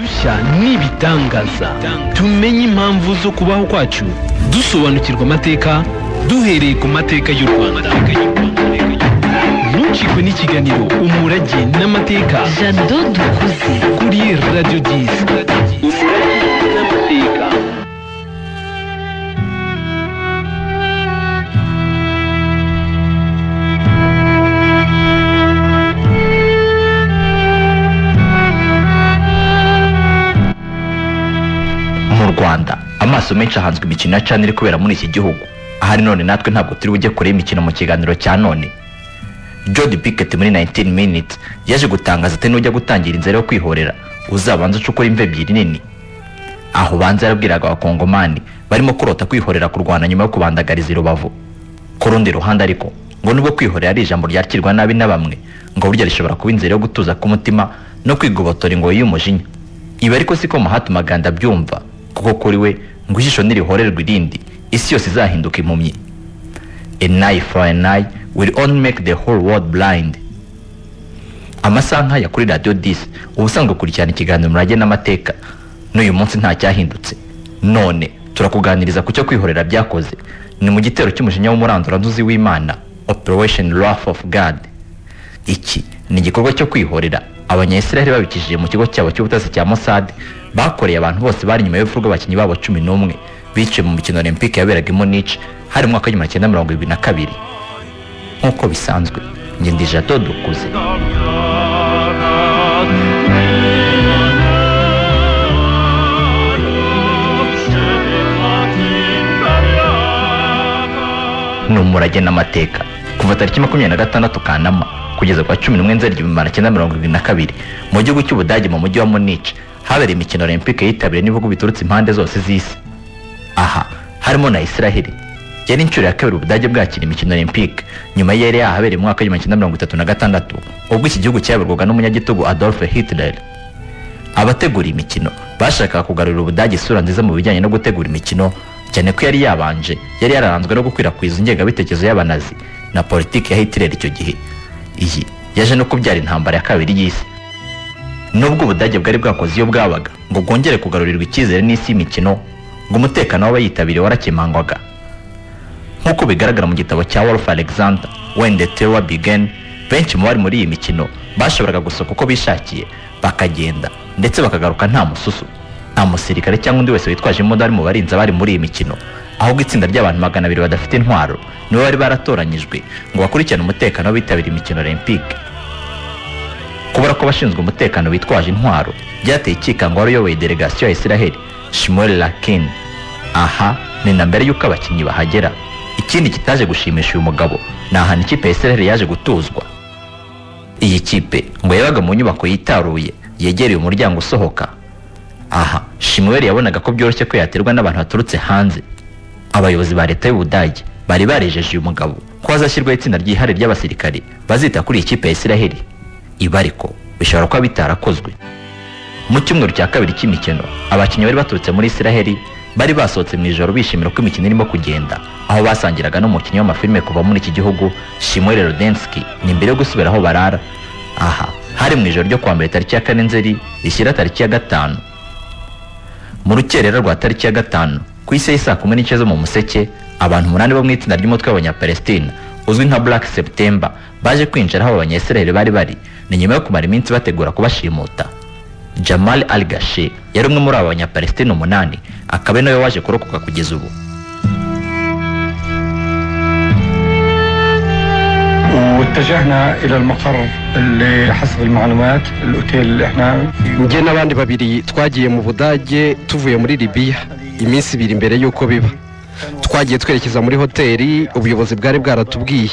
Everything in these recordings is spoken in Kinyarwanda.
Dushya n'ibitangaza, tumenye impamvu zo kubaho kwacu, dusobanukirwa amateka duhereye ku mateka y'u Rwanda. Ntucikwe n'ikiganiro Umurage n'Amateka. Jado Dukuze. Kuri Radio 10. Umurage n'Amateka. Mu Rwanda amaso menshi ahanzwe imikino ya CHAN iri kubera muri iki gihugu. Ahari none natwe ntabwo turi bujye kure y'imikino mu kiganiro cya none. Jody Pickett muri 19 minutes yaje gutangaza ati nujya gutangira inzira yo kwihorera uzabanza ucukura imva ebyiri nini. Aho banza yarabwiraga abakongomani barimo kurota kwihorera ku Rwanda nyuma yo kubandagariza i Rubavu. Ku rundi ruhande ariko ngo nubwo kwihorera ari ijambo ryakirwa nabi na bamwe, ngo burya rishobora kuba inzira yo gutuza k'umutima no kwigobotora ingoyi y'umujinya. Ibi ariko siko Mahatma Gandhi abyumva, kuko kuri we ngo ijisho nirihorerwa irindi isi yose izahinduka impumyi. An eye for an eye will only make the whole world blind. Amasaha nk'aya kuri Radio 10 ubusanzwe ukurikirana ikiganiro Umurage n'Amateka, n'uyu munsi nta cyahindutse. None turakuganiriza ku cyo kwihorera byakoze. Ni mu gitero cy'umujinya w'umuranduranzuzi w'Imana, Operation Wrath of God. Iki ni igikorwa cyo kwihorera Abanyayisiraheli babikishije mu kigo cyabo cy'ubutasi cya Mossad bakoreye abantu bose bari nyuma y'urupfu rw'abakinnyi babo 11 biciwe mu mikino Olympique yaberaga i Munich hari mu mwaka w'1972. Nk'uko bisanzwe njye ndi Jado Dukuze. Ni Umurage n'Amateka kuva tariki 26 Kanama kugeza kwa 11 Nzeri 1972 mu gihugu cy'Ubudage mu mujyi wa Munich habereye imikino Olympique yitabiriwe n'ibihugu biturutse impande zose z'isi. Aha harimo na Israel. Yari inshuro ya kabiri Ubudage bwakira imikino Olympique nyuma yari yahabereye mu mwaka w'1936 ubwo iki gihugu cyayoborwaga n'umunyagitugu Adolf Hitler. Abategura imikino bashakaga kugarurira Ubudage isura nziza mu bijyanye no gutegura imikino, cyane ko yari yabanje yari yararanzwe no gukwirakwiza ingengabitekerezo y'abanazi na politiki ya Hitler icyo gihe. Iyi yaje no kubyara intambara ya kabiri y'isi. Nubwo Ubudage bwari bwakoze iyo bwabaga ngo bwongere kugarurirwa icyizere n'isi y'imikino, ngo umutekano w'abayitabiriye warakemangwaga. Nk'uko bigaragara mu gitabo cya Wolf Alexander When the Terror Began, benshi mu bari muri iyi mikino bashoboraga gusohoka uko bishakiye bakagenda ndetse bakagaruka nta mususu, nta musirikare cyangwa undi wese witwaje imbunda ari mu barinzi abari muri iyi mikino. Ahubwo itsinda ry'abantu 200 badafite intwaro nibo bari baratoranyijwe ngo bakurikirane umutekano w'abitabiriye imikino Olympique. Kubura ko abashinzwe umutekano bitwaje intwaro byateye ikikango wari uyoboye delegasiyo ya Israel, Shmuel Lakin. Aha ni na mbere y'uko abakinnyi bahagera. Ikindi kitaje gushimisha uyu mugabo ni ahantu ikipe ya Israel yaje gutuzwa. Iyi kipe ngo yabaga mu nyubako yitaruye yegereye umuryango usohoka. Aha Shmuel yabonaga ko byoroshye ko yaterwa n'abantu baturutse hanze. Abayobozi ba leta y'Ubudage bari barejeje uyu mugabo ko hazashyirwaho itsinda ryihariye ry'abasirikare bazita kuri iyi kipe ya Israel. Ibi ariko bishobora kuba bitarakozwe. Mu cyumweru cya kabiri cy'imikino abakinnyi bari baturutse muri Israel bari basohotse mu ijoro bishimira ko imikino irimo kugenda, aho basangiraga n'umukinnyi w'amafilime kuva muri iki gihugu Shmuel Rodensky ni mbere yo gusubira aho barara. Aha hari mu ijoro ryo kuwa mbere tariki ya 4 Nzeri rishyira tariki ya 5. Mu rukerera rwa tariki ya 5 ku isi saa 10:15 zo mu museke, abantu 8 bo mu itsinda ry'umutwe w'Abanyapalestina uzwi nka Black September baje kwinjira aho Abanyayisiraheli bari bari, ni nyuma yo kumara iminsi bategura kubashimuta. Jamal Al-Gashi yari umwe muri aba Banyapalestina 8, akaba nawe waje kurokoka kugeza ubu. واتجهنا الى المقر اللي حسب المعلومات الاوتيل اللي احنا njye n'abandi babiri twagiye mu Budage tuvuye muri Libya iminsi ibiri mbere y'uko biba. Twagiye twerekeza muri hoteli ubuyobozi bwari bwaratubwiye.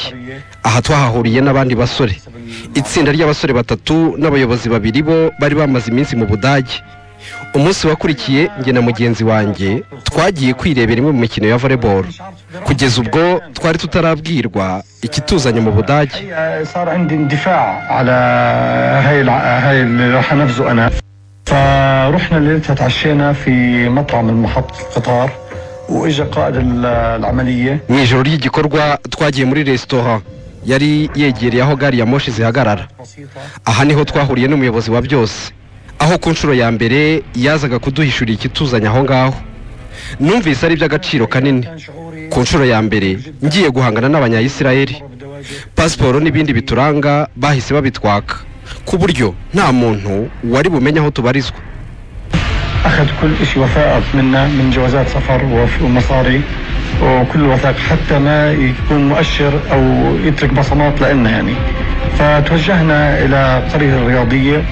Aha twahahuriye n'abandi basore, itsinda ry'abasore 3 n'abayobozi 2 bo bari bamaze iminsi mu Budage. Umunsi wakurikiye njye na mugenzi wanjye twagiye kwirebera imwe mu mikino ya volleyball. Kugeza ubwo twari tutarabwirwa ikituzanye mu Budage. صار عندي اندفاع على هاي اللي راح انفذه انا. فرحنا ليلتها تعشينا في مطعم المحطة القطار واجا قائد العملية. Mu ijoro ry'igikorwa twagiye muri restaurant yari yegereye aho gari ya moshi zihagarara. Aha niho twahuriye n'umuyobozi wa byose. aho ku nshuro ya mbere yazaga kuduhishurira ikituzanye aho ngaho. Numvise ari iby'agaciro kanini ku nshuro ya mbere ngiye guhangana n'abanyayisiraheli. Pasiporo n'ibindi bituranga bahise babitwaka ku buryo nta muntu wari bumenye aho tubarizwa. أخذ كل شيء وثائق منا من جوازات سفر ومصاري وكل الوثائق حتى ما يكون مؤشر أو يترك بصمات لنا يعني. فتوجهنا إلى قرية الرياضية.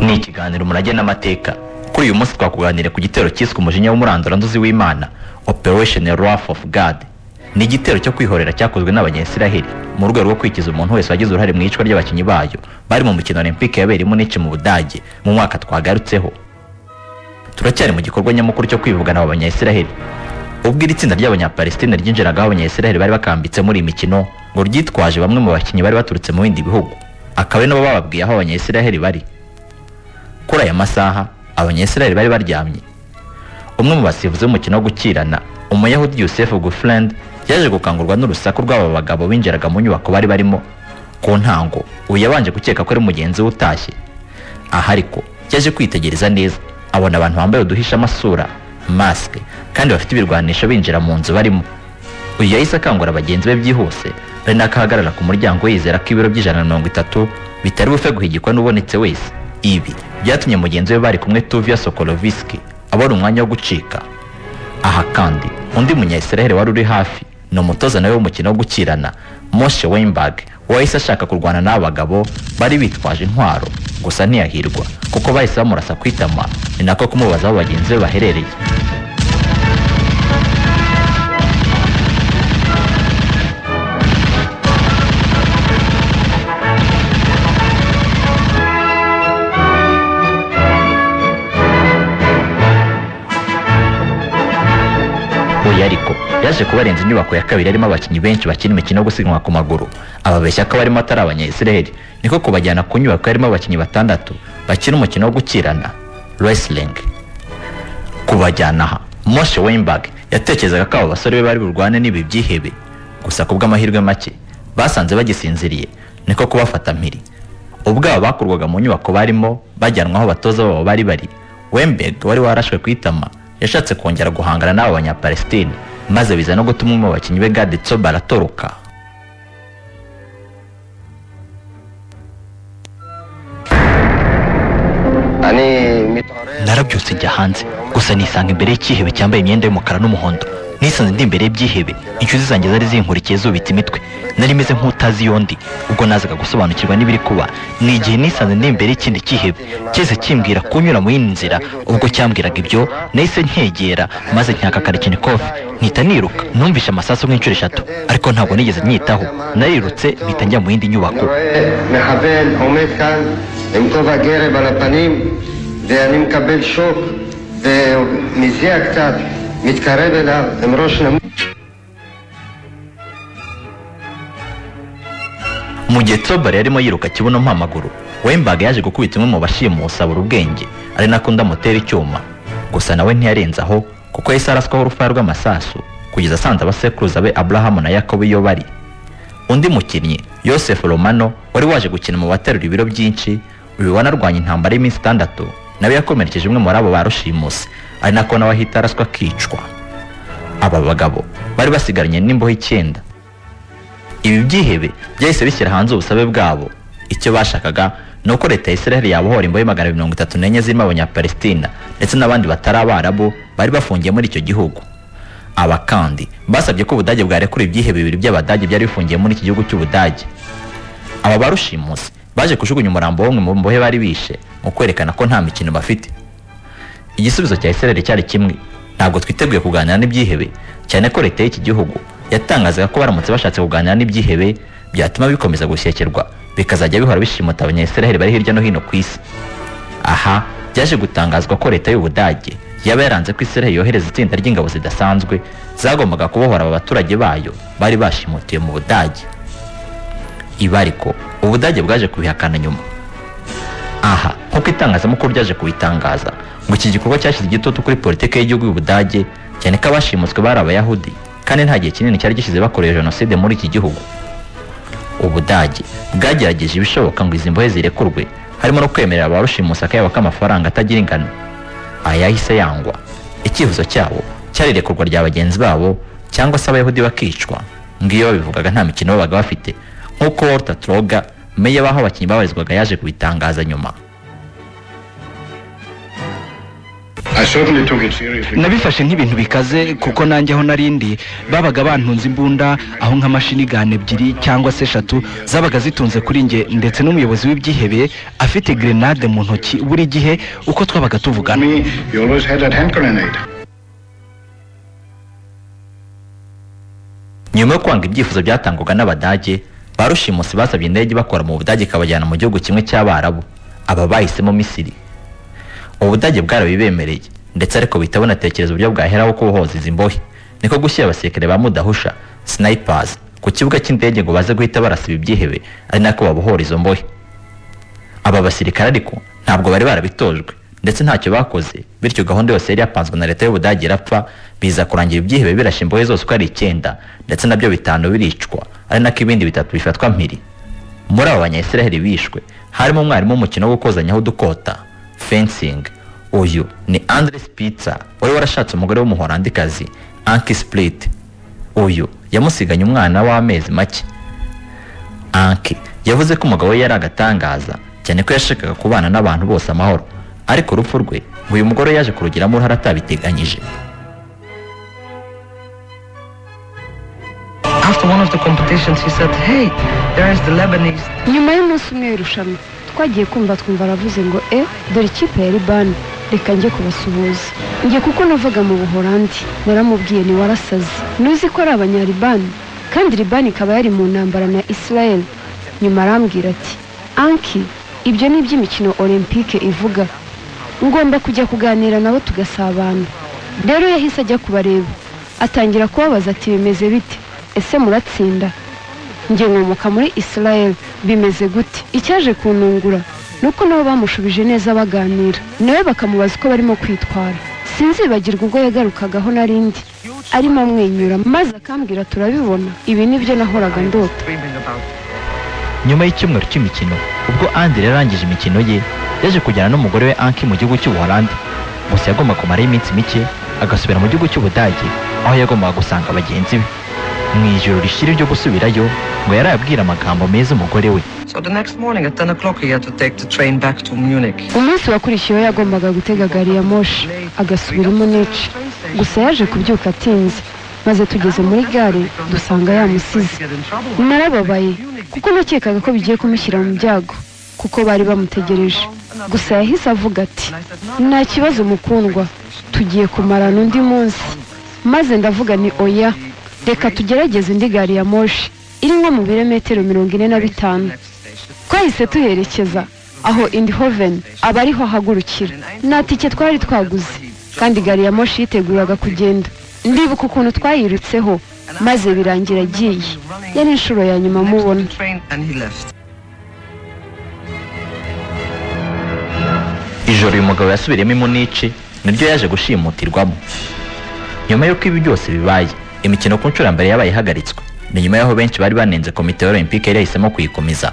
Ni ikiganiro Umurage n'Amateka. Kuri uyu munsi twakuganira ku gitero cyiswe umujinya w'umuranduranzuzi w'Imana, Operation Wrath of God. Ni igitero cyo kwihorera cyakozwe n'Abanyayisiraheli mu rwego rwo kwikiza umuntu wese wagize uruhare mu iyicwa ry'abakinnyi bayo bari mu mukino Olympique yabereye i Munich mu Budage mu mwaka twagarutseho. Turacyari mu gikorwa nyamukuru cyo kwivugana aba Banyayisiraheli. Ubwo iri tsinda ry'Abanyapalestine ryinjiraga aho Abanyayisiraheli bari bakambitse muri iyi mikino, ngo ryitwaje bamwe mu bakinnyi bari baturutse mu bindi bihugu, akaba ari nabo bababwiye aho Abanyayisiraheli bari. Kuri aya masaha Abanyayisiraheli bari baryamye. Umwe mu basifuzi b'umukino wo gukirana, Umuyahudi Yosef Gufland, yaje gukangurwa n'urusaku rw'aba bagabo binjiraga mu nyubako bari barimo. Ku ntango uyu yabanje gukeka ko ari mugenzi we utashye. Aha ariko yaje kwitegereza neza abona abantu bambaye uduhisha amasura, masike, kandi bafite ibirwanisho binjira mu nzu barimo. Uyu yahise akangura bagenzi be byihuse, ari nako ahagarara ku muryango yizera ko ibiro by'130 bitari bufe guhigikwa n'ubonetse wese. Ibi byatumye mugenzi we bari kumwe Tuvia Sokoloviski abona umwanya wo gucika. Aha kandi undi munyayisiraheli wari uri hafi ni umutoza nawe w'umukino wo gukirana, Moshe Weinberg, wahise ashaka kurwana n'aba bagabo bari bitwaje intwaro, gusa ntiyahirwa kuko bahise bamurasa ku itama, ni nako kumubaza aho bagenzi be baherereye. Uyu ariko yaje kubarenza inyubako ya kabiri harimo abakinnyi benshi bakina imikino yo gusiganwa ku maguru, ababeshya ko barimo atari Abanyayisiraheli, niko kubajyana ku nyubako yarimo abakinnyi batandatu bakina umukino wo gukirana, wrestling. Kubajyana aha, Moshe Weinberg yatekerezaga ko abo basore be bari burwane n'ibi byihebe, gusa ku bw'amahirwe make basanze bagisinziriye, niko kubafata mpiri. Ubwo aba bakurwaga mu nyubako barimo bajyanwa aho abatoza babo bari bari, Weinberg wari warashwe ku itama yashatse kongera guhangana n'abo Banyapalestine, maze biza no gutuma umwe mu bakinnyi be Gad Tsoba aratoroka. Narabyutse njya hanze, gusa nisanga imbere y'ikihebe cyambaye imyenda y'umukara n'umuhondo. Nisanze ndi imbere y'ibyihebe, inshuti zanjye zari zinkurikiye zubitse imitwe. Nari meze nk'utazi yondi, ubwo nazaga gusobanukirwa n'ibiri kuba. Ni igihe nisanze ndi imbere y'ikindi kihebe, cyese kimbwira kunyura mu yindi nzira. Ubwo cyambwiraga ibyo, nahise nkegera maze ncyaka Kalachnikov, mpita niruka. Numvishe amasasu nk'inshuro eshatu, ariko ntabwo nigeze nyitaho. Narirutse mpita njya mu yindi nyubako. ואני מקבל שוק ומזיע קצת, מתקרב אליו עם ראש נמוך. Mu gihe Tsobari yarimo yiruka kibuno mpamaguru, Weinberg yaje gukubita umwe mu bashimusi abura ubwenge, ari nako ndamutera icyuma. Gusa nawe ntiyarenze aho, kuko yahise araswaho urufaya rw'amasasu kugeza asanze abasekuruza be Abrahamu na Yakobo iyo bari. Undi mukinnyi Yosef Romano wari waje gukina mu baterura ibiro byinshi, uyu wanarwanya intambara y'iminsi 6, nawe yakomerekeje umwe muri abo barushimusi, ari nako nawe ahita araswa akicwa. Aba bagabo bari basigaranye n'imbohe 9. Ibi byihebe byahise bishyira hanze ubusabe bwabo. Icyo bashakaga ni uko leta ya Israel yabohora imbohe 234 zirimo Abanyapalestina ndetse n'abandi batari Abarabu bari bafungiye muri icyo gihugu. Aba kandi basabye ko Ubudage bwarekura ibyihebe bibiri by'Abadage byari bifungiye muri iki gihugu cy'Ubudage. Aba barushimusi baje kujugunya umurambo w'umwe mu mbohe bari bishe mu kwerekana ko nta mikino bafite. Igisubizo cya Israel cyari kimwe: ntabwo twiteguye kuganira n'ibyihebe, cyane ko leta y'iki gihugu yatangazaga ko baramutse bashatse kuganira n'ibyihebe byatuma bikomeza gushyekerwa, bikazajya bihora bishimuta Abanyayisiraheli bari hirya no hino ku isi. Aha byaje gutangazwa ko leta y'Ubudage yaba yaranze ko Israel yohereza itsinda ry'ingabo zidasanzwe zagombaga kubohora aba baturage bayo bari bashimutiye mu Budage. Ibi ariko Ubudage bwaje kubihakana nyuma. Aha nkuko itangazamakuru ryaje kubitangaza, ngo iki gikorwa cyashyize igitutu kuri politiki y'igihugu y'Ubudage, cyane ko abashimutswe bari Abayahudi kandi nta gihe kinini cyari gishize bakoreye jenoside muri iki gihugu. Ubudage bwagerageje ibishoboka ngo izi mbohe zirekurwe, harimo no kwemerera ba rushimusi akayabo k'amafaranga atagira ingano. Aya yahise yangwa. Icyifuzo cyabo cyari irekurwa rya bagenzi babo cyangwa se abayahudi bakicwa. Ngiyo babivugaga nta mikino babaga bafite, nk'uko Walter Troga, meya w'aho abakinnyi babarizwaga, yaje kubitangaza nyuma. Nabifashe nk'ibintu bikaze kuko nanjye aho narindi babaga bantunze imbunda, aho nka mashini gane 2 cyangwa se 3 zabaga zitunze kuri nge, ndetse n'umuyobozi w'ibyihebe afite grenade mu ntoki buri gihe uko twabaga tuvugana. Nyuma yo kwanga ibyifuzo byatangwaga n'Abadage, ba rushimusi basabye indege bakora mu Budage ikabajyana mu gihugu kimwe cy'Abarabu. Aba bahisemo Misiri. Ubudage bwarabibemereye, ndetse ariko bihita bunatekereza uburyo bwaheraho kubohoza izi mbohe. Niko gushyira abasirikare ba mudahusha snipers ku kibuga cy'indege ngo baze guhita barasa ibyihebe, ari nako babohora izo mbohe. Aba basirikare ariko ntabwo bari barabitojwe, ndetse ntacyo bakoze, bityo gahunda yose yari yapanzwe na leta y'Ubudage irapfa. Biza kurangira ibyihebe birashe imbohe zose uko ari 9, ndetse nabyo 5 biricwa, ari nako ibindi 3 bifatwa mpiri. Muri aba Banyayisiraheli bishwe harimo umwarimu w'umukino wo gukozanyaho udukota fencing. Uyu ni Andre Spitzer wari warashatse umugore w'umuholandikazi Anki Split. Uyu yamusiganye umwana w'amezi make. Anki yavuze ko umugabo we yari agatangaza cyane, ko yashakaga kubana n'abantu bose amahoro, ariko urupfu rwe uyu mugore yaje kurugiramo uruhare atabiteganyije. Nyuma y'umunsi umwe w'irushanwa twagiye kumva twumva aravuze ngo dore ikipe ya Libani, reka njye kubasuhuza. Njye kuko navaga mu Buholandi naramubwiye ni warasaze, nuzi ko ari abanyalibani kandi Libani ikaba yari mu ntambara na Israel. Nyuma arambwira ati Anki, ibyo ni iby'imikino olympique ivuga, ngomba kujya kuganira nabo tugasabana. Rero yahise ajya kubareba, atangira kubabaza ati bimeze bite, ese muratsinda? Njye nkomoka muri Israel, bimeze gute? Icyaje kuntungura nuko nabo bamushubije neza baganira nawe, bakamubaza uko barimo kwitwara. Sinzibagirwa ubwo yagarukagaho narindi arimo amwenyura, maze akambwira turabibona, ibi nibyo nahoraga ndota. Nyuma y'icyumweru cy'imikino, ubwo Andre yarangije imikino ye, yaje kujyana n'umugore we Anki mu gihugu cy'Ubuholandi. Gusa yagomba kumarayo iminsi mike agasubira mu gihugu cy'Ubudage, aho yagombaga gusanga bagenzi be. Mu ijoro rishira ryo gusubirayo, ngo yarabwira amagambo meza umugore we. Umunsi wakurikiyeho yagombaga gutega gari ya moshi agasubira i Munich. Gusa yaje kubyuka atinze, maze tugeze muri gare dusanga yamusize. Narababaye kuko nakekaga ko bigiye kumushyira mu byago, kuko bari bamutegereje. Gusa yahise avuga ati nta kibazo mukundwa, tugiye kumarana undi munsi. Maze ndavuga ni oya, reka tugerageze indi gari ya moshi iri nko mu birometero 45. Twahise tuherekeza aho Eindhoven aba ariho ahagurukira. Nta tike twari twaguze, kandi gari ya moshi yiteguraga kugenda. Ndibuka ukuntu twayirutseho, maze birangira agiye. Yari inshuro ya nyuma mubona. Ijoro uyu mugabo yasubiriyemo i Munich niryo yaje gushimutirwamo. Nyuma y'uko ibi byose bibaye, imikino ku nshuro mbere yabaye ihagaritswe. Ni nyuma y'aho benshi bari banenze komite olympique yari yahisemo kuyikomeza.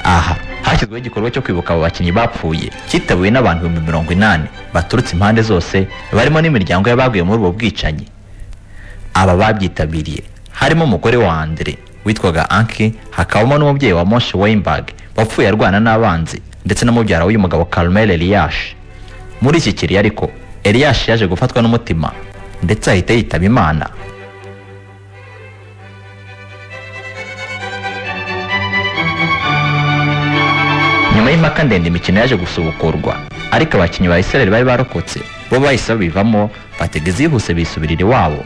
Aha hashyizweho igikorwa cyo kwibuka abo bakinnyi bapfuye, cyitabiwe n'abantu 80,000 baturutse impande zose, barimo n'imiryango y'abaguye muri ubwo bwicanyi. Aba babyitabiriye harimo umugore wa Andre witwaga Anki, hakabamo n'umubyeyi wa Moshe Weinberg wapfuye arwana n'abanzi, ndetse na mubyara w'uyu mugabo Carmel Eliash. Muri iki kiriyo ariko Eliash yaje gufatwa n'umutima ndetse ahita yitaba Imana. Nyuma y'impaka ndende imikino yaje gusubukurwa, ariko abakinnyi ba Israel bari barokotse bo bahise babivamo, batega izihuse bisubirira iwabo.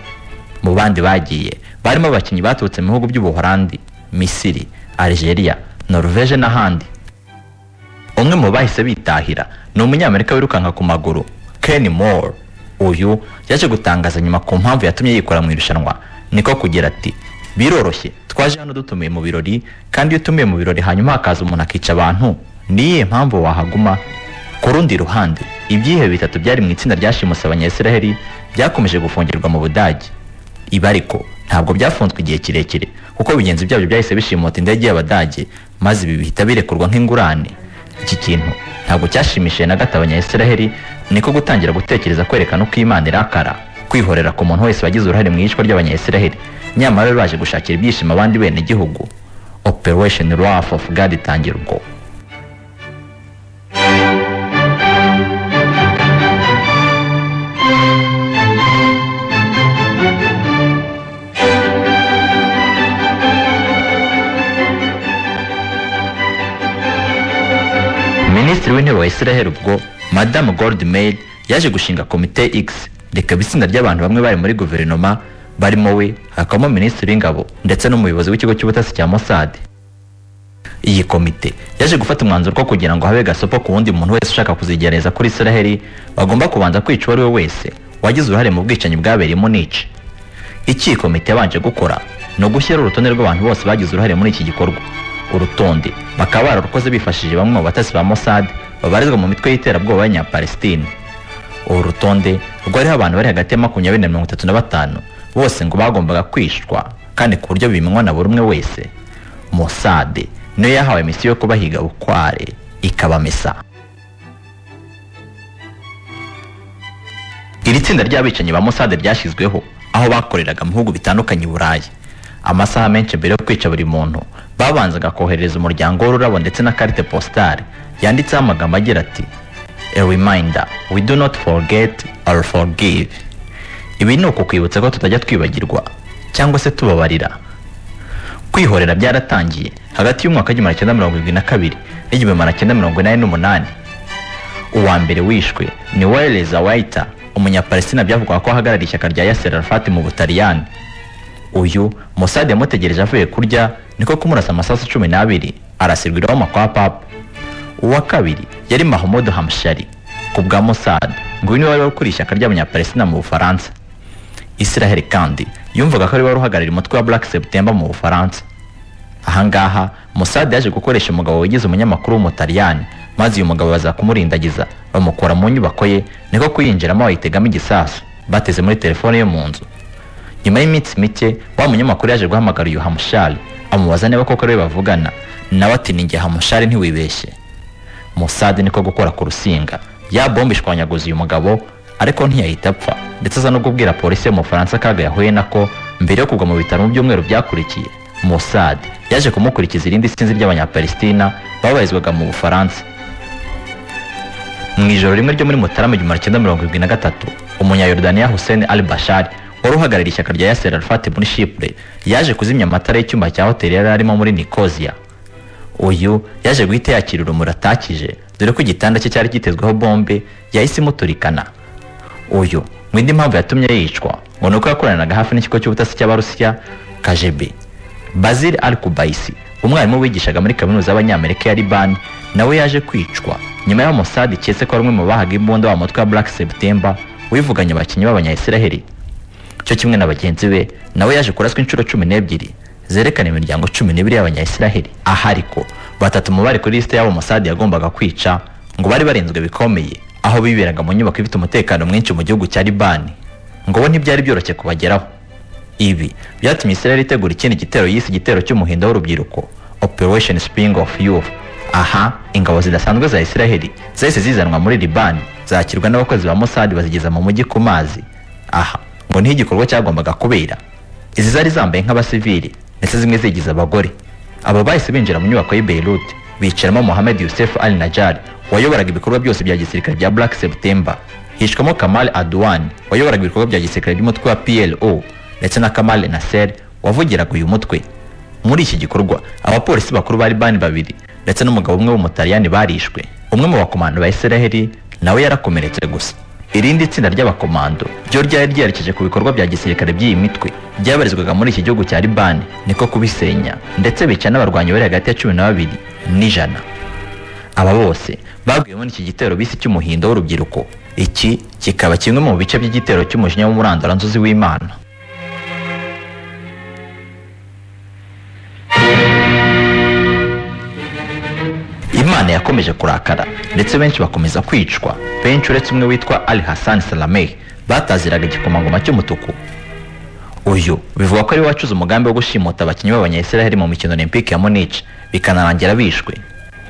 Mu bandi bagiye barimo abakinnyi baturutse mu bihugu by'Ubuholandi, Misiri, Algeria, Norvège n'ahandi. Umwe mu bahise bitahira ni umunyamerika wirukanka ku maguru Ken Moore. Uyu yaje gutangaza nyuma ku mpamvu yatumye yikora mu irushanwa, niko kugira ati biroroshye, twaje hano dutumiye mu birori, kandi iyo utumiye mu birori hanyuma hakaza umuntu akica abantu, niyihe mpamvu wahaguma? Ku rundi ruhande, ibyihebe bitatu byari mu itsinda ryashimuse Abanyayisiraheli byakomeje gufungirwa mu Budage. Ibi ariko ntabwo byafunzwe igihe kirekire, kuko bigenzi byabyo byahise bishimuta indege y'Abadage, maze ibi bihita birekurwa nk'ingurane. Iki kintu ntabwo cyashimishije na gato Abanya-Israheli, niko gutangira gutekereza kwerekana uko Imana irakara, kwihorera ku muntu wese wagize uruhare mu iyicwa ry'Abanya-Israheli, nyamara baje gushakira ibyishimo abandi bene gihugu. Operation Wrath of God itangira ubwo. Minisitiri w'Intebe wa Israel ubwo Madame Golda Meir yaje gushinga komite X, rikaba itsinda ry'abantu bamwe bari muri guverinoma barimo we, hakabamo minisitiri w'ingabo ndetse n'umuyobozi w'ikigo cy'ubutasi cya Mossad. Iyi komite yaje gufata umwanzuro ko kugira ngo habe gasopo ku wundi muntu wese ushaka kuzigereza kuri Israel, bagomba kubanza kwica uwo ari we wese wagize uruhare mu bwicanyi bwabereye Munich. Iki komite yabanje gukora ni ugushyira urutonde rw'abantu bose bagize uruhare muri iki gikorwa. Urutonde bakaba bararukoze bifashishije bamwe mu batasi ba Mossad babarizwa mu mitwe y'iterabwoba y'Abanyapalestine. Uru rutonde rwariho abantu bari hagati ya 20 na 35 bose ngo bagombaga kwicwa, kandi ku buryo bimenywa na buri umwe wese. Mossad niyo yahawe misiyo yo kubahiga bukware ikabamesa. Iri tsinda ry'abicanyi ba Mossad ryashyizweho aho bakoreraga mu bihugu bitandukanye i Burayi. Amasaha menshi mbere yo kwica buri muntu babanzaga koherereza umuryango w'ururabo ndetse na carte postale yanditseho amagambo agira ati: "A reminder, we do not forget or forgive." Ibi ni ukukwibutsa ko tutajya twibagirwa cyangwa se tubabarira. Kwihorera byaratangiye hagati y'umwaka 1972 n'igihumbi 1988. Uwa mbere wishwe ni Wael Zawaita, umunyapalestina byavugwaga ko ahagarariye ishyaka rya Yasser Arafat mu Butaliyani. Uyu Mossad yamutegereje avuye kurya, niko kumurasa amasasu 12 arasirwa i Roma kwa Papa. Uwa kabiri yari Mahmoud Hamshari, ku bwa Mossad ngo uyu niwe wari ukuriye ishyaka ry'Abanyapalestina mu Bufaransa. Israel kandi yumvaga ko ari wari uhagarariye umutwe wa Black September mu Bufaransa. Ahangaha Mossad yaje gukoresha umugabo wigize umunyamakuru w'Umutaliyani, maze uyu mugabo baza kumurindagiza bamukura mu nyubako ye, niko kuyinjiramo bayitegamo igisasu bateze muri telefone yo mu nzu. Nyuma y'iminsi mike wa munyamakuru yaje guhamagara uyu Hamshari amubaza niba koko ari we bavugana, nawe ati ni njye Hamshari ntiwibeshye. Mossad niko gukora ku rusinga ya bombe ishwanyaguza uyu mugabo, ariko ntiyahita apfa, ndetse aza no kubwira polisi yo mu Bufaransa akaga yahuye nako mbere yo kugwa mu bitaro mu byumweru byakurikiye. Mossad yaje kumukurikiza irindi sinzi ry'Abanyapalestina babarizwaga mu Bufaransa. Mu ijoro rimwe ryo muri Mutarama 1973, Umunyayordaniya Hussein al-Bashar wari uhagarariye ishyaka rya Yasser Arafat muri Chypre yaje kuzimya amatara y'icyumba cya hoteli yari arimo muri Nicosia. Uyu yaje guhita yakira urumuri atakije, dore ko igitanda cye cyari gitezweho bombe yahise imuturikana. Uyu mu indi mpamvu yatumye yicwa ngo nuko yakoranaga hafi n'ikigo cy'ubutasi cy'Abarusiya KGB. Basil Al-Kubaisi, umwarimu wigishaga muri kaminuza y'Abanyamerika ya Liban, nawe yaje kwicwa nyuma y'aho Mossad iketse ko ari umwe mu bahaga imbunda wa mutwe wa Black September wivuganye abakinnyi b'Abanya-Israheli. Cyo kimwe na bagenzi be, nawe yaje kuraswa inshuro 12 zerekana imiryango 12 y'Abanya-Israheli. Aha ariko batatu mu bari kuri liste y'abo Mossad yagombaga kwica ngo bari barinzwe bikomeye, aho biberaga mu nyubako ifite umutekano mwinshi mu gihugu cya Liban, ngo bo ntibyari byoroshye kubageraho. Ibi byatumye Israel itegura ikindi gitero yise igitero cy'umuhindo w'urubyiruko, Operation Spring of Youth. Aha ingabo zidasanzwe za Israel zahise zizanwa muri Liban, zakirwa n'abakozi ba Mossad bazigeza mu mujyi ku mazi. Aha ngo niho igikorwa cyagombaga kubera. Izi zari zambaye nk'abasivili ndetse zimwe zigize abagore. Abo bahise binjira mu nyubako y'i Beirut, bicaramo Mohamed Youssef Al-Najjar wayoboraga ibikorwa byose bya gisirikare bya Black September, hishwamo Kamal Adwan wayoboraga ibikorwa bya gisirikare by'umutwe wa PLO, ndetse na Kamal Nasser wavugiraga uyu mutwe. Muri iki gikorwa abapolisi bakuru ba Liban babiri ndetse n'umugabo umwe w'Umutaliyani barishwe. Umwe mu bakomando ba Israel nawe yarakomeretse gusa. Irindi tsinda ry'abakomando ryo ryari ryerekeje ku bikorwa bya gisirikare by'iyi mitwe byabarizwaga muri iki gihugu cya Liban, niko kubisenya ndetse bica n'abarwanyi bari hagati ya 12 n'ijana. Aba bose baguye muri iki gitero bise cy'umuhindo w'urubyiruko. Iki kikaba kimwe mu bice by'igitero cy'umujinya w'umuranduranzuzi w'Imana. Imana yakomeje kurakara ndetse benshi bakomeza kwicwa, benshi uretse umwe witwa Ali Hassan Salameh bataziraga igikomangoma cy'umutuku. Uyu bivugwa ko ari we wacuze umugambi wo gushimuta abakinnyi b'Abanya-Israel mu mikino Olympique ya Munich, bikanarangira bishwe.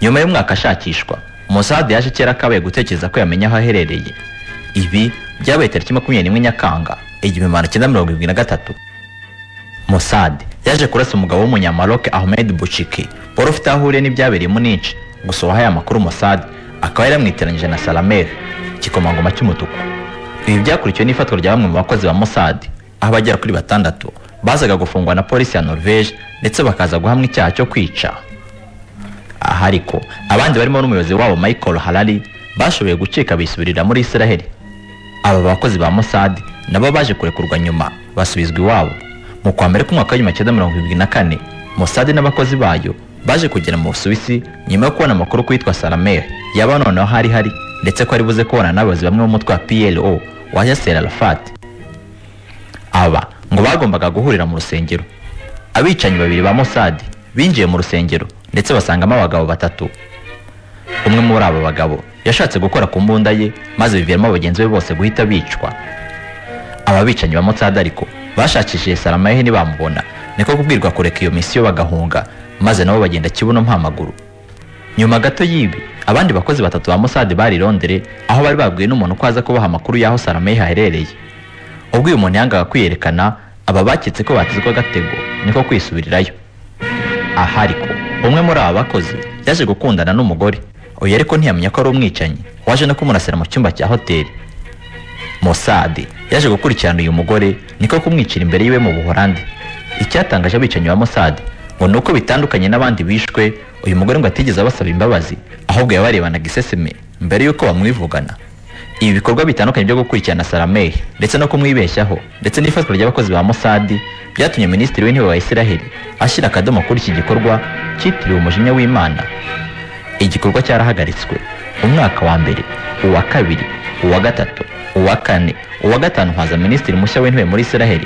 Nyuma y'umwaka ashakishwa, Mossad yaje kera kabaye gutekereza ko yamenya aho aherereye. Ibi byabaye tariki 21 Nyakanga 1973. Mossad yaje kurasa umugabo w'umunyamaroc Ahmed Bouchiki wari ufite aho ahuriye n'ibyabereye Munich, gusa uwahaye amakuru Mossad akaba yaramwiteranyije na Salameh, igikomangoma cy'umutuku. Ibi byakurikiwe n'ifatwa rya bamwe mu bakozi ba Mossad, aho abagera kuri 6 bazaga gufungwa na polisi ya Norvège ndetse bakaza guhamwa icyaha cyo kwica. Aha ariko abandi barimo n'umuyobozi wabo Michael Harari bashoboye gucika bisubirira muri Israel. Aba bakozi ba Mossad nabo baje kurekurwa nyuma basubizwa iwabo. Mu kwa mbere k'umwaka w'igihumbi kimwe 1974, Mossad n'abakozi bayo baje kugera mu Busuwisi nyuma yo kubona amakuru ku witwa Salameh yaba noneho hari hari, ndetse ko ari buze kubona n'abayobozi bamwe b'umutwe wa PLO wa Yasser Arafat. Aba ngo bagombaga guhurira mu rusengero. Abicanyi babiri ba Mossad binjiye mu rusengero ndetse basangamo abagabo 3. Umwe muri aba bagabo yashatse gukora ku mbunda ye maze biviramo bagenzi be bose guhita bicwa. Aba bicanyi ba Mossad ariko bashakishije Salameh ntibamubona, niko kubwirwa kureka iyo misiyo bagahunga, maze nabo bagenda kibuno mpamaguru. Nyuma gato y'ibi, abandi bakozi 3 ba Mossad bari i Londres, aho bari babwiwe n'umuntu ko aza kubaha amakuru y'aho Salameh aherereye. Ubwo uyu muntu yangaga kwiyerekana, aba baketse ko batizwa agatego, niko kwisubirirayo. Aha ariko umwe muri aba bakozi yaje gukundana n'umugore, uyu ariko ntiyamenya ko ari umwicanyi waje no kumurasira mu cyumba cya hoteli. Mossad yaje gukurikirana uyu mugore, niko kumwicira imbere yiwe mu Buholandi. Icyatangaje abicanyi ba Mossad ngo nuko bitandukanye n'abandi bishwe, uyu mugore ngo atigeze abasaba imbabazi, ahubwo yabarebanaga iseseme mbere yuko bamwivugana. Ibi bikorwa bitandukanye byo gukurikirana Salameh ndetse no kumwibeshyaho ndetse n'ifatwa ry'abakozi ba Mossad byatumye Minisitiri w'Intebe wa Israel ashyira akadomo kuri iki gikorwa cyitiriwe umujinya w'Imana. Igikorwa cyarahagaritswe umwaka wa mbere, uwa kabiri, uwa gatatu, uwa kane, uwa gatanu haza Minisitiri mushya w'Intebe muri Israel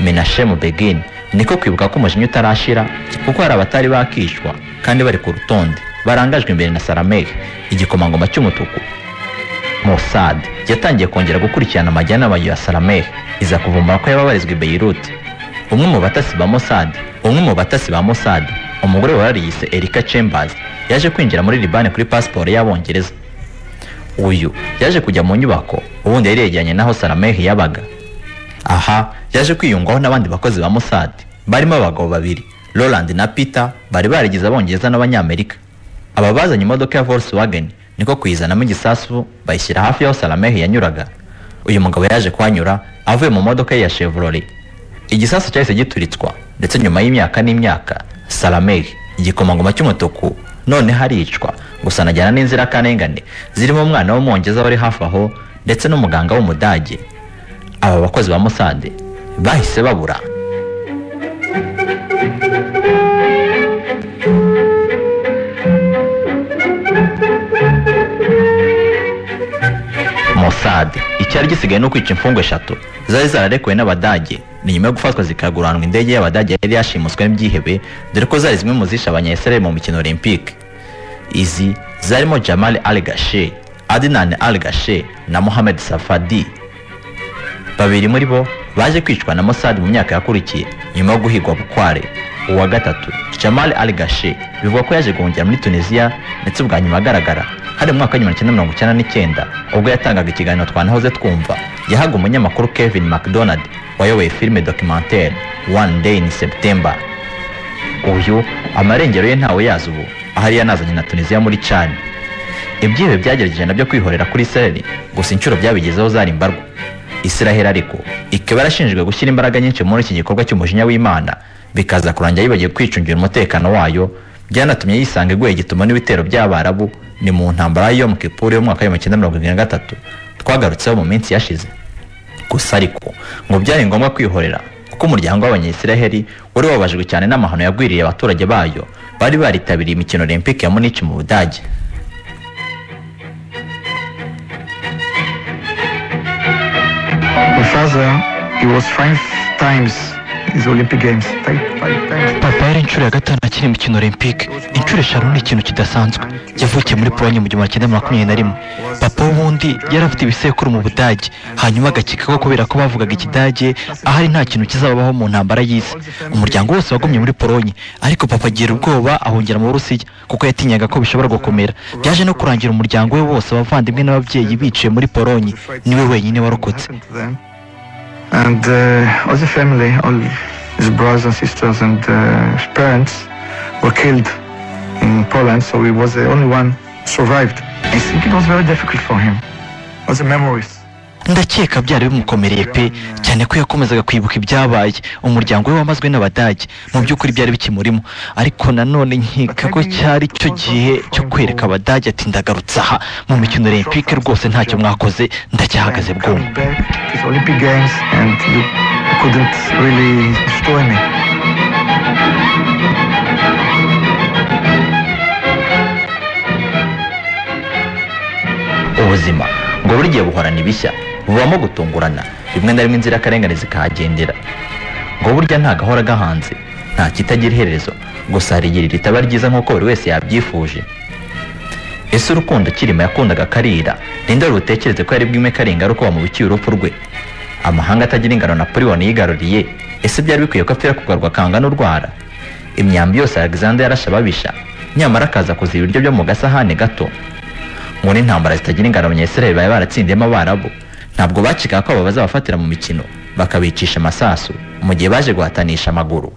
Menachem Begin, niko kwibuka ko umujinya utarashira kuko hari abatari bakishwa kandi bari ku rutonde barangajwe imbere na Salameh, igikomangoma cy'umutuku. Mossad yatangiye kongera gukurikirana amajyanama ya Salameh, iza kuvumbura ko yababarizwa i Beirut. Umwe mu batasi ba Mossad, umugore warariyise Erika Chambers, yaje kwinjira muri Liban kuri passport y'Abongereza. Uyu yaje kujya mu nyubako ubundi yari yegeranye naho Salameh yabaga. Aha yaje kwiyungwaho n'abandi bakozi ba Mossad barimo abagabo babiri, Roland na Peter, bari barigize Abongereza n'Abanyamerika. Aba bazanye imodoka ya Volkswagen niko kuyizanamo igisasu bayishyira hafi y'aho Salameh yanyuraga. Uyu mugabo yaje kuhanyura avuye mu modoka ye ya Chevrolet. Igisasu cyahise gituritswa ndetse nyuma y'imyaka n'imyaka Salameh, igikomangoma cy'umutuku, none haricwa, gusa anajyana n'inzirakarengane zirimo umwana w'Umwongereza wari hafi aho ndetse n'umuganga w'Umudage. Aba bakozi ba Mossad bahise babura. Mossad icyari gisigaye no kwica imfungwa 3 zari zararekuwe n'Abadage, ni nyuma yo gufatwa zikaguranwa indege y'Abadage yari yashimuswe n'ibyihebe, dore ko zari zimwe mu zishe Abanya-Israel mu mikino Olympique. Izi zarimo Jamal Al-Gashe, Adnan Al-Gashe na Mohamed Safadi. Babiri muri bo baje kwicwa na Mossad mu myaka yakurikiye nyuma yo guhigwa bukware. Uwa gatatu Jamal Al-Gashe bivugwa ko yaje guhungira muri Tunisia ndetse ubwa nyuma agaragara hari mu mwaka wa 1999 ubwo yatangaga ikiganiro twanahoze twumva yahaga umunyamakuru Kevin McDonald wayoboye filime documentaire One Day in September. Uyu amarengero ye ntawe yazi ubu, ahari yanazanye na Tunisia muri CHAN. Ibyihebe byagerageje nabyo kwihorera kuri Israel, gusa inshuro byabigezeho zari imbarwa. Israel ariko ikaba yarashinjwe gushyira imbaraga nyinshi muri iki gikorwa cy'umujinya w'Imana, bikaza kurangira yibagiwe kwicungira umutekano wayo, byanatumye yisanga iguye gituma n'ibitero by'Abarabu ni mu ntambara ya Yom Kippur yo mu mwaka wa 1973 twagarutseho mu minsi yashize. Gusa ariko ngo byari ngombwa kwihorera kuko umuryango w'Abanya-Israel wari wababajwe cyane n'amahano yagwiriye abaturage bayo bari baritabiriye imikino Olympique ya Munich mu Budage. My father, he was 5 times These Olympic Games. Five times. Papa yari inshuro ya gatanu akina imikino olympique. Inshuro 5 ni ikintu kidasanzwe. Yavukiye muri Polonye mu 1921. Papa w'ubundi yari afite ibisekuru mu Budage, hanyuma agakeka ko kubera ko bavugaga Ikidage ahari nta kintu kizababaho mu ntambara y'isi. Umuryango wose wagumye muri Polonye, ariko papa agira ubwoba ahungira mu Burusiya kuko yatinyaga ko bishobora gukomera. Byaje no kurangira umuryango we wose, abavandimwe n'ababyeyi biciye muri Polonye, niwe wenyine warokotse. And all the family, all his brothers and sisters and his parents were killed in Poland, so he was the only one survived. I think it was very difficult for him. All the memories. Ndakeka byari bimukomereye pe, cyane ko yakomezaga kwibuka ibyabaye. Umuryango we wamazwe n'Abadage, mu by'ukuri byari bikimurimo, ariko nanone nkeka ko cyari cyo gihe cyo kwereka Abadage ati ndagarutse aha mu mikino olympique, rwose ntacyo mwakoze, ndacyahagaze bwuma. Coming back to the Olympic Games and you couldn't really destroy me. Ubuzima ngo buri gihe buhorana ibishya, bubamo gutungurana, rimwe na rimwe inzirakarengane zikahagendera. Ngo burya nta gahora gahanze, nta kitagira iherezo, gusa hari igihe ritaba ryiza nk'uko buri wese yabyifuje. Ese urukundo Cyilima yakundaga Kalira, ninde wari butekereze ko yari bwime Karinga ari uko bamubikiye urupfu rwe? Amahanga atagira ingano Napoleon yigaruriye, ese byari bikwiye ko apfira kugarwa akanga n'urwara? Imyambi yose Alexander yarashe ababisha, nyamara akaza kuziba ibiryo byo mu gasahane gato. Ngo n'intambara zitagira ingano Abanyayisiraheli bari baratsindiyemo Abarabu, ntabwo bacikaga ko abo bazabafatira mu mikino bakabicisha amasasu mu gihe baje guhatanisha amaguru.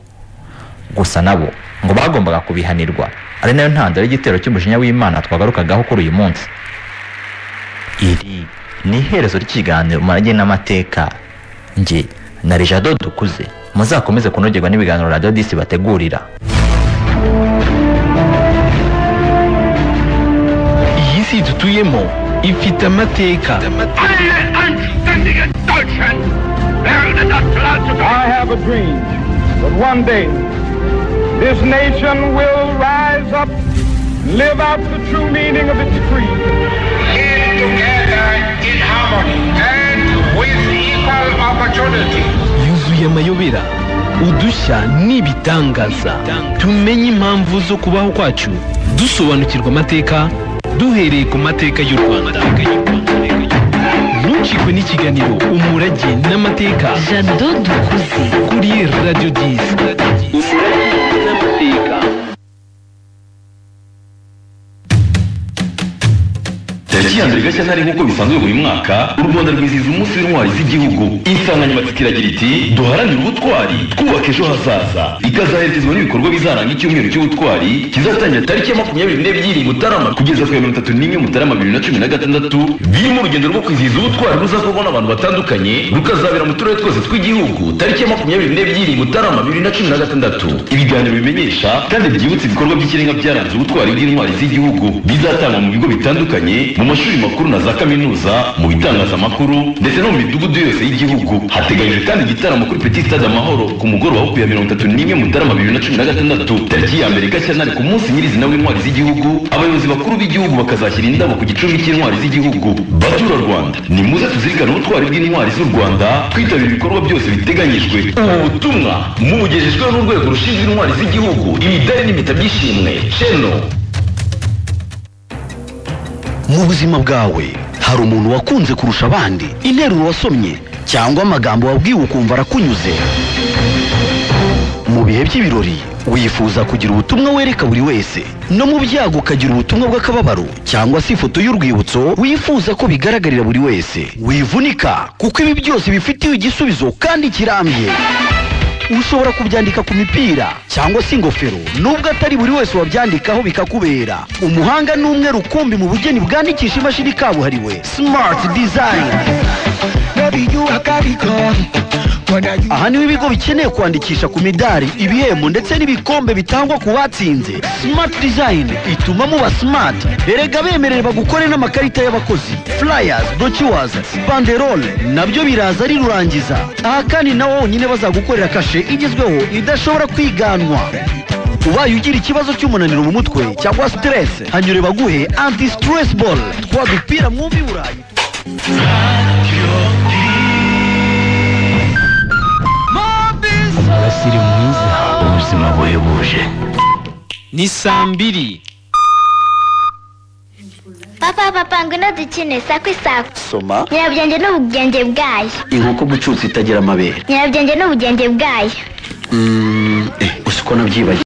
Gusa nabo ngo bagombaga kubihanirwa, ari nayo ntandaro y'igitero cy'umujinya w'Imana twagarukagaho kuri uyu munsi. Iri ni iherezo ry'ikiganiro Umurage n'Amateka. Njye na Jado Dukuze, muzakomeze kunogerwa n'ibiganiro Radio Disi bategurira. Iyi si dutuyemo ifite amateka. I have a dream that one day this nation will rise up and live out the true meaning of its creed. Live together in harmony and with equal opportunity. Yuzuye amayobera, udushya n'ibitangaza. Tumenye impamvu zo kubaho kwacu, dusobanukirwa amateka duhereye ku mateka y'u Rwanda. Ntucikwe n'ikiganiro Umurage n'Amateka Jado Dukuze kuri Radio 10. Umurage n'Amateka. Tariki ya 1 Gashyantare nk'uko bisanzwe buri mwaka, u Rwanda rwizihiza umunsi w'intwari z'igihugu. Insanganyamatsiko iragira iti duharanire ubutwari twubaka ejo hazaza. Ikazaherekezwa n'ibikorwa bizaranga icyumweru cy'ubutwari kizatangira tariki ya 22 Mutarama kugeza ku ya 31 Mutarama 2016, birimo urugendo rwo kwizihiza ubutwari ruzakorwa n'abantu batandukanye, rukazabera mu turere twose tw'igihugu tariki ya 22 Mutarama 2016. Ibiganiro bimenyesha kandi byibutsa ibikorwa by'ikirenga byaranze ubutwari bw'intwari z'igihugu bizatangwa mu bigo bitandukanye, mu mashuri makuru na za kaminuza, mu bitangazamakuru ndetse no mu midugudu yose y'igihugu. Hateganyijwe kandi igitaramo kuri Petit Stade Amahoro ku mugoroba wo ku ya 31 Mutarama 2016. Tariki ya 1 Gashyantare ku munsi nyirizina w'intwari z'igihugu, abayobozi bakuru b'igihugu bakazashyira indabo ku gicumbi cy'intwari z'igihugu. Batura Rwanda, nimuze tuzirikane ubutwari bw'intwari z'u Rwanda, twitabira ibikorwa byose biteganyijwe. Ubu butumwa mubugejejweho n'urwego rushinzwe intwari z'igihugu, imidari n'impeta by'ishimwe CHENO. Mu buzima bwawe hari umuntu wakunze kurusha abandi, interuro wasomye cyangwa amagambo wabwiwe ukumva arakunyuze. Mu bihe by'ibirori wifuza kugira ubutumwa wereka buri wese, no mu byago ukagira ubutumwa bw'akababaro cyangwa se ifoto y'urwibutso wifuza ko bigaragarira buri wese. Wivunika kuko ibi byose bifitiwe igisubizo kandi kirambye. Ushobora kubyandika ku mipira cyangwa se ingofero, nubwo atari buri wese wabyandikaho bikakubera. Umuhanga ni umwe rukumbi mu bugeni bwandikisha imashini kabuhariwe Smart Design. Aha niho ibigo bikeneye kwandikisha ku midari, ibihembo ndetse n'ibikombe bitangwa ku batsinze. Smart Design ituma muba smart. Erega bemerere bagukore n'amakarita y'abakozi, flyers, brochures, banderole, nabyo biraza ari rurangiza. Aha kandi nawo wonyine bazagukorera kashe igezweho idashobora kwiganwa. Ubaye ugira ikibazo cy'umunaniro mu mutwe cyangwa stress, hanyure baguhe anti stress ball, twa dupira mwumva i Burayi. Umusirimu mwiza, ubuzima buhebuje. Ni saa 2. Papa, papa, ngwino dukine sakwi sakwi. Soma. Nyirabyenge n'ubugenge bwayo. Inkoko gucutsa itagira amabere. Nyirabyenge n'ubugenge bwayo. Uzi ko nabyibagiwe.